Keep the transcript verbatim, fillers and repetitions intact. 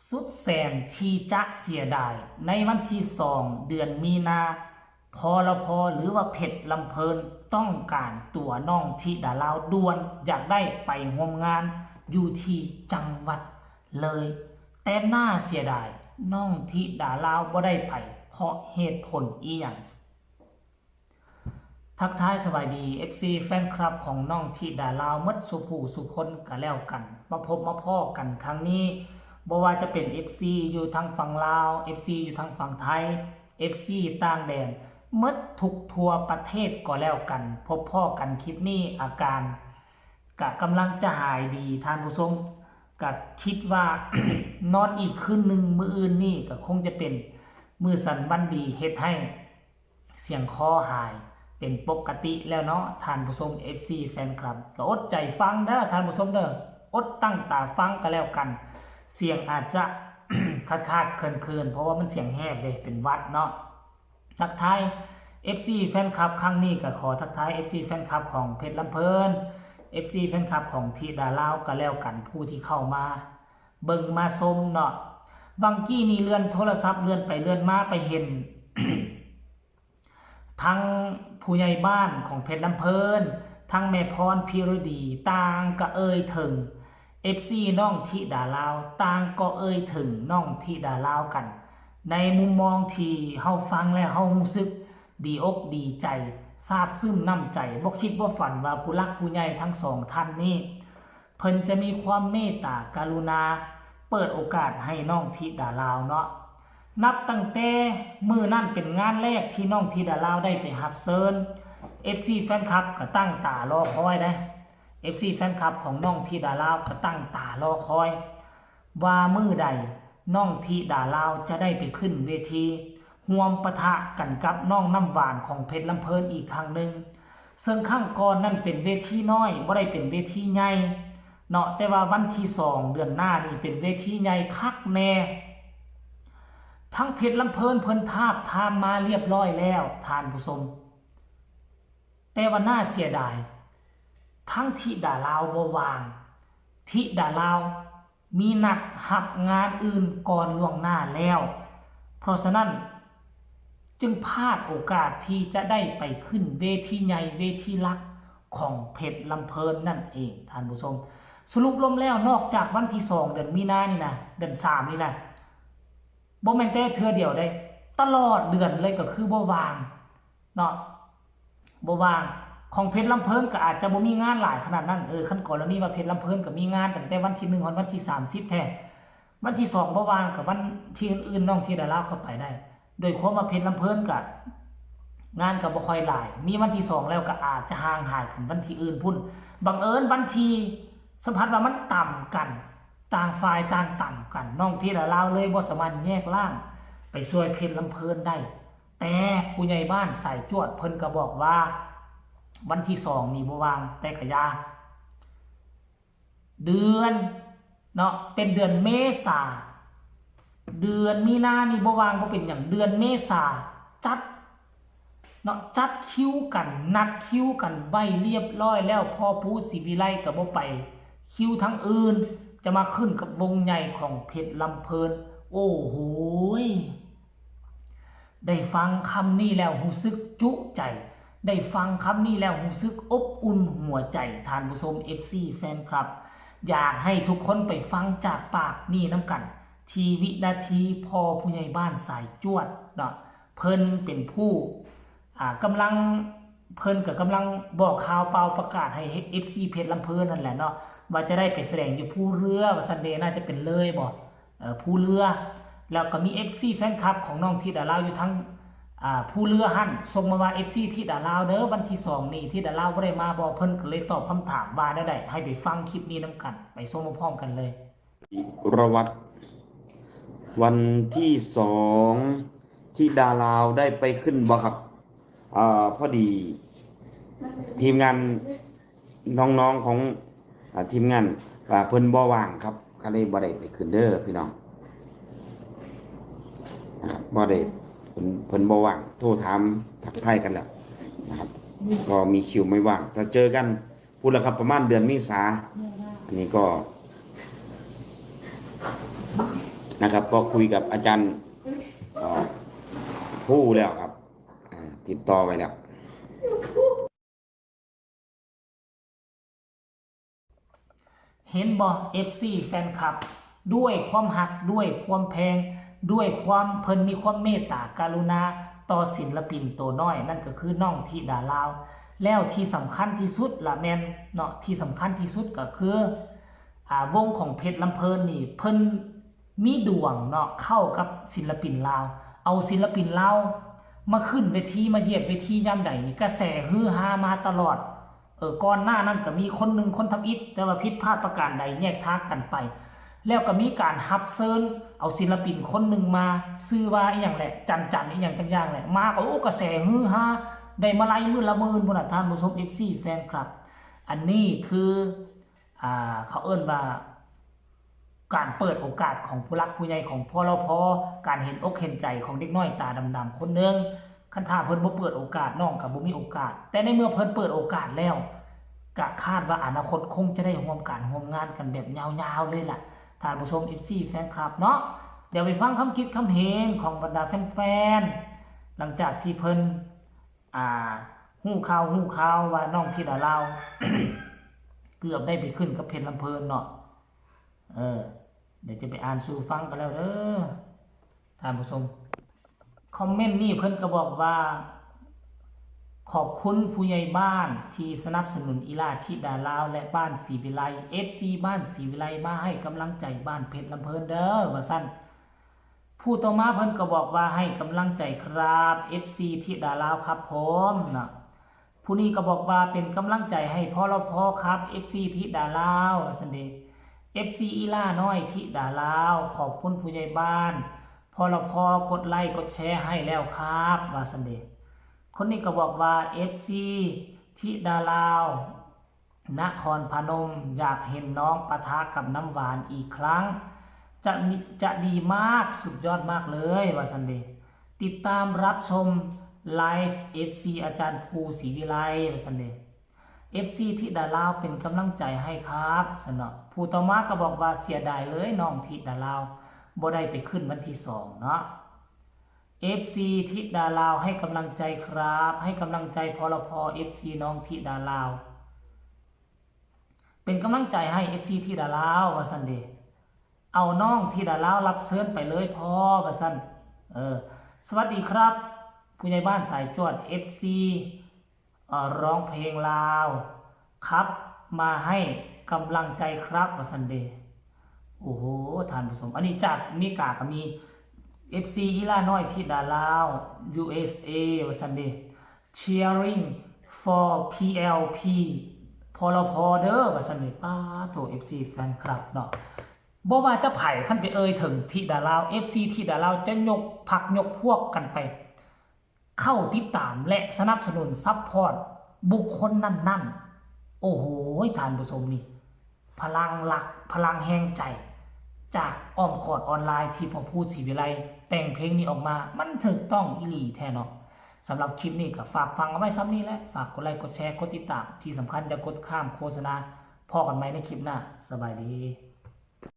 สุดแสนที่จะเสียดาย ในวันที่สองเดือนมีนา พลพ หรือว่าเพชรลำเพลิน ต้องการตั๋วน้องธิดาลาวด่วน อยากได้ไปร่วมงานอยู่ที่จังหวัดเลย แต่น่าเสียดาย น้องธิดาลาวบ่ได้ไป เพราะเหตุผลอีหยัง ทักทายสบายดี เอฟซี แฟนคลับของน้องธิดาลาวหมดสู่ผู้สู่คนก็แล้วกัน มาพบมาพ้อกันครั้งนี้ บ่ว่าจะเป็น เอฟซี อยู่ทางฝั่งลาว เอฟซี อยู่ทางฝั่งไทย เอฟซี ต่างแดนหมดทุกทั่วประเทศก็แล้วกัน พบพ้อกันคลิปนี้อาการกะกำลังจะหายดีท่านผู้ชม กะคิดว่า นอนอีกคืนหนึ่งมื้ออื่นนี่ก็คงจะเป็นมื้อสันวันดีเฮ็ดให้ เสียงคอหายเป็นปกติแล้วเนาะท่านผู้ชม เอฟซี แฟนคลับ ก็อดใจฟังเด้อท่านผู้ชมเด้อ อดตั้งตาฟังก็แล้วกัน เสียงอาจจะ ขาดขาดเคินเคินๆ เพราะว่ามันเสียงแหบเลยเป็นหวัดเนาะ ทักทาย เอฟซี แฟนคลับ ครั้งนี้ก็ขอทักทาย เอฟซี แฟนคลับของเพชรลำเพลิน เอฟซี แฟนคลับของธิดาลาวก็แล้วกันผู้ที่เข้ามาเบิ่งมาชมเนาะ วังกี้นี่เลื่อนโทรศัพท์เลื่อนไปเลื่อนมาไปเห็น ทั้งผู้ใหญ่บ้านของเพชรลำเพลิน ทั้งแม่พรพิรดี ต่างก็เอ่ยถึง เอฟซี น้องธิดาลาว ต่างก็เอ่ยถึงน้องธิดาลาวกัน ในมุมมองที่เฮาฟังแล้วเฮารู้สึกดีอกดีใจ ซาบซึ้งน้ำใจ บ่คิดบ่ฝันว่าผู้หลักผู้ใหญ่ทั้งสองท่านนี้ เพิ่นจะมีความเมตตากรุณา เปิดโอกาสให้น้องธิดาลาวเนาะ นับตั้งแต่มื้อนั้นเป็นงานแรกที่น้องธิดาลาวได้ไปรับเชิญ เอฟซี แฟนคลับก็ตั้งตารอคอยเด้ เอฟซี แฟนคลับของน้องธิดาลาวก็ตั้งตารอคอย ว่ามื้อใดน้องธิดาลาวจะได้ไปขึ้นเวที ร่วมปะทะกันกับน้องน้ำหวานของเพชรลำเพลินอีกครั้งหนึ่ง ซึ่งครั้งก่อนนั่นเป็นเวทีน้อยบ่ได้เป็นเวทีใหญ่เนาะ แต่ว่าวันที่สองเดือนหน้านี่เป็นเวทีใหญ่คักแน่ ทั้งเพชรลำเพลินเพิ่นทาบทามมาเรียบร้อยแล้วท่านผู้ชม แต่ว่าน่าเสียดาย ทั้งธิดาลาวบ่ว่าง ธิดาลาวมีนัดรับงานอื่นก่อนล่วงหน้าแล้ว เพราะฉะนั้นจึงพลาดโอกาสที่จะได้ไปขึ้นเวทีใหญ่เวทีหลักของเพชรลำเพลินนั่นเองท่านผู้ชม สรุปรวมแล้วนอกจากวันที่สองเดือนมีนานี่นะ เดือนสามนี่นะ บ่แม่นแต่เทื่อเดียวเด้ ตลอดเดือนเลยก็คือบ่ว่างเนาะ บ่ว่าง ของเพชรลำเพลินก็อาจจะบ่มีงานหลายขนาดนั้น เออ คันกรณีว่าเพชรลำเพลินก็มีงานตั้งแต่วันที่หนึ่งฮอดวันที่สามสิบแท้ วันที่สองบ่ว่าง ก็วันที่อื่นๆน้องธิดาลาวก็ไปได้ โดยความว่าเพชรลำเพลินก็งานก็บ่ค่อยหลาย มีวันที่สองแล้วก็อาจจะห่างหายขึ้นวันที่อื่นพุ้น บังเอิญวันที่สัมผัสว่ามันต่ำกัน ต่างฝ่ายต่างต่ำกัน น้องธิดาลาวเลยบ่สามารถแยกร่างไปช่วยเพชรลำเพลินได้ แต่ผู้ใหญ่บ้านสายจวดเพิ่นก็บอกว่า วันที่สองนี่บ่ว่าง แต่ก็อย่า เดือนเนาะ เป็นเดือนเมษา เดือนมีนานี่บ่ว่างบ่เป็นหยัง เดือนเมษาจัดเนาะ จัดคิวกัน นัดคิวกันไว้เรียบร้อยแล้ว พ่อปู่ศรีวิไลก็บ่ไป คิวทางอื่น จะมาขึ้นกับวงใหญ่ของเพชรลำเพลิน โอ้โหย ได้ฟังคำนี้แล้วรู้สึกจุใจ ได้ฟังคำนี้แล้วรู้สึกอบอุ่นหัวใจ ท่านผู้ชม เอฟซี แฟนคลับ อยากให้ทุกคนไปฟังจากปากนี่นำกัน ที่วินาทีพ่อผู้ใหญ่บ้านสายจวดเนาะ เพิ่นเป็นผู้ อ่า กำลัง เพิ่นก็กำลังบอกข่าวเป่าประกาศให้ เอฟซี เพชรลำเพลินนั่นแหละเนาะ ว่าจะได้ไปแสดงอยู่ภูเรือ ว่าซั่นเด้ น่าจะเป็นเลยบ่ เอ่อ ภูเรือ แล้วก็มี เอฟซี แฟนคลับของน้องธิดาลาวอยู่ทั้ง อ่า ภูเรือหั่น ส่งมาว่า เอฟซี ธิดาลาวเด้อ วันที่สองนี่ธิดาลาวบ่ได้มาบ่ เพิ่นก็เลยตอบคำถามว่าแนวใด ให้ไปฟังคลิปนี้นำกัน ไปชมพร้อมๆกันเลย รวัตร วันที่สองธิดาลาวได้ไปขึ้นบ่ครับ อ่า พอดี ทีมงานน้องๆของ อ่า ทีมงาน อ่า เพิ่นบ่ว่างครับ ก็เลยบ่ได้ไปขึ้นเด้อพี่น้อง นะครับ บ่ได้ เพิ่น เพิ่นบ่ว่าง โทรถามทักทายกันแล้วนะครับ ก็มีคิวไม่ว่าง ถ้าเจอกันพุ้นละครับ ประมาณเดือนเมษา อันนี้ก็ นะครับ ก็คุยกับอาจารย์ เอ่อ ผู้แล้วครับ อ่า ติดต่อไว้แล้ว เห็นบ่ เอฟซี แฟนคลับ ด้วยความฮัก ด้วยความแพง ด้วยความเพิ่นมีความเมตตากรุณาต่อศิลปินตัวน้อย นั่นก็คือน้องธิดาลาว แล้วที่สำคัญที่สุดละแม่นเนาะ ที่สำคัญที่สุดก็คือ อ่า วงของเพชรลำเพลินนี่ เพิ่นมีดวงเนาะ เข้ากับศิลปินลาว เอาศิลปินลาวมาขึ้นเวที มาเหยียบเวทียามใดนี่ กระแสฮือฮามาตลอด เออ ก่อนหน้านั้นก็มีคนหนึ่งคนทำอิฐ แต่ว่าผิดพลาดประการใดแยกทางกันไป แล้วก็มีการฮับเชิญเอาศิลปินคนหนึ่งมา ชื่อว่าอีหยังแหละ จันจันอีหยังจังอย่างแหละ มาก็ โอ้ กระแสฮือฮา ได้มาลัยมื้อละหมื่นพุ้นน่ะ ท่านผู้ชม เอฟซี แฟนคลับ อันนี้คือ อ่า เขาเอิ้นว่า การเปิดโอกาสของผู้หลักผู้ใหญ่ของ พลพ. การเห็นอกเห็นใจของเด็กน้อยตาดำๆคนหนึ่ง คันถ้าเพิ่นบ่เปิดโอกาส น้องก็บ่มีโอกาส แต่ในเมื่อเพิ่นเปิดโอกาสแล้ว ก็คาดว่าอนาคตคงจะได้ร่วมการร่วมงานกันแบบยาวๆเลยล่ะ ท่านผู้ชม เอฟซี แฟนคลับเนาะ เดี๋ยวไปฟังคำคิดคำเห็นของบรรดาแฟนๆ หลังจากที่เพิ่น อ่า ฮู้ข่าว ฮู้ข่าวว่าน้องธิดาลาว เกือบได้ไปขึ้นกับเพชรลำเพลินเนาะ เออ เดี๋ยวจะไปอ่านสู่ฟังกันแล้วเด้อ ท่านผู้ชม คอมเมนต์นี่เพิ่นก็บอกว่า ขอบคุณผู้ใหญ่บ้านที่สนับสนุนอีหล่าธิดาลาว และบ้านศรีวิไล เอฟซี บ้านศรีวิไล มาให้กำลังใจบ้านเพชรลำเพลินเด้อ ว่าซั่น ผู้ต่อมาเพิ่นก็บอกว่า ให้กำลังใจครับ เอฟซี ธิดาลาวครับผมเนาะ ผู้นี้ก็บอกว่า เป็นกำลังใจให้ พลพ. ครับ เอฟซี ธิดาลาว ว่าซั่นเด้ เอฟซี อีหล่าน้อยธิดาลาว ขอบคุณผู้ใหญ่บ้าน พลพ. กดไลค์กดแชร์ให้แล้วครับ ว่าซั่นเด้ คนนี้ก็บอกว่า เอฟซี ธิดาลาว นครพนม อยากเห็นน้องปะทะกับน้ำหวานอีกครั้ง จะมี จะดีมาก สุดยอดมากเลย ว่าซั่นเด้ ติดตามรับชมไลฟ์ เอฟซี อาจารย์ภูศรีวิไล ว่าซั่นเด้ เอฟซี ธิดาลาวเป็นกำลังใจให้ครับ ซั่นเนาะ ผู้ต่อมาก็บอกว่า เสียดายเลยน้องธิดาลาว บ่ได้ไปขึ้นวันที่สองเนาะ เอฟซี ธิดาลาวให้กำลังใจครับ ให้กำลังใจ พลพ. เอฟซี น้องธิดาลาว เป็นกำลังใจให้ เอฟซี ธิดาลาว ว่าซั่นเด้ เอาน้องธิดาลาวรับเชิญไปเลยพอ ว่าซั่น เออ สวัสดีครับ ผู้ใหญ่บ้านสายจวด เอฟซี เอ่อ ร้องเพลงลาวครับ มาให้กำลังใจครับ ว่าซั่นเด้ โอ้โห ท่านผู้ชม อันนี้จากอเมริกาก็มี เอฟซี อีหล่าน้อยธิดาลาว ยูเอสเอ ว่าซั่นเด้ cheering for พีแอลพี พลพ. เด้อ ว่าซั่นเด้ ป๊าโถ เอฟซี แฟนคลับเนาะ บ่ว่าจะไผ คันไปเอ่ยถึงธิดาลาว เอฟซี ธิดาลาวจะยกพรรคยกพวกกันไป เข้าติดตามและสนับสนุนซัพพอร์ตบุคคลนั้นๆ โอ้โห ท่านผู้ชมนี่ พลังหลัก พลังแฮงใจ จากอ้อมกอดออนไลน์ที่พ่อภูศรีวิไลแต่งเพลงนี้ออกมา มันถูกต้องอีหลีแท้เนาะ สำหรับคลิปนี้ก็ฝากฟังเอาไว้ส่ำนี้แหละ ฝากกดไลค์ กดแชร์ กดติดตาม ที่สำคัญอย่ากดข้ามโฆษณา พ้อกันใหม่ในคลิปหน้า สบายดี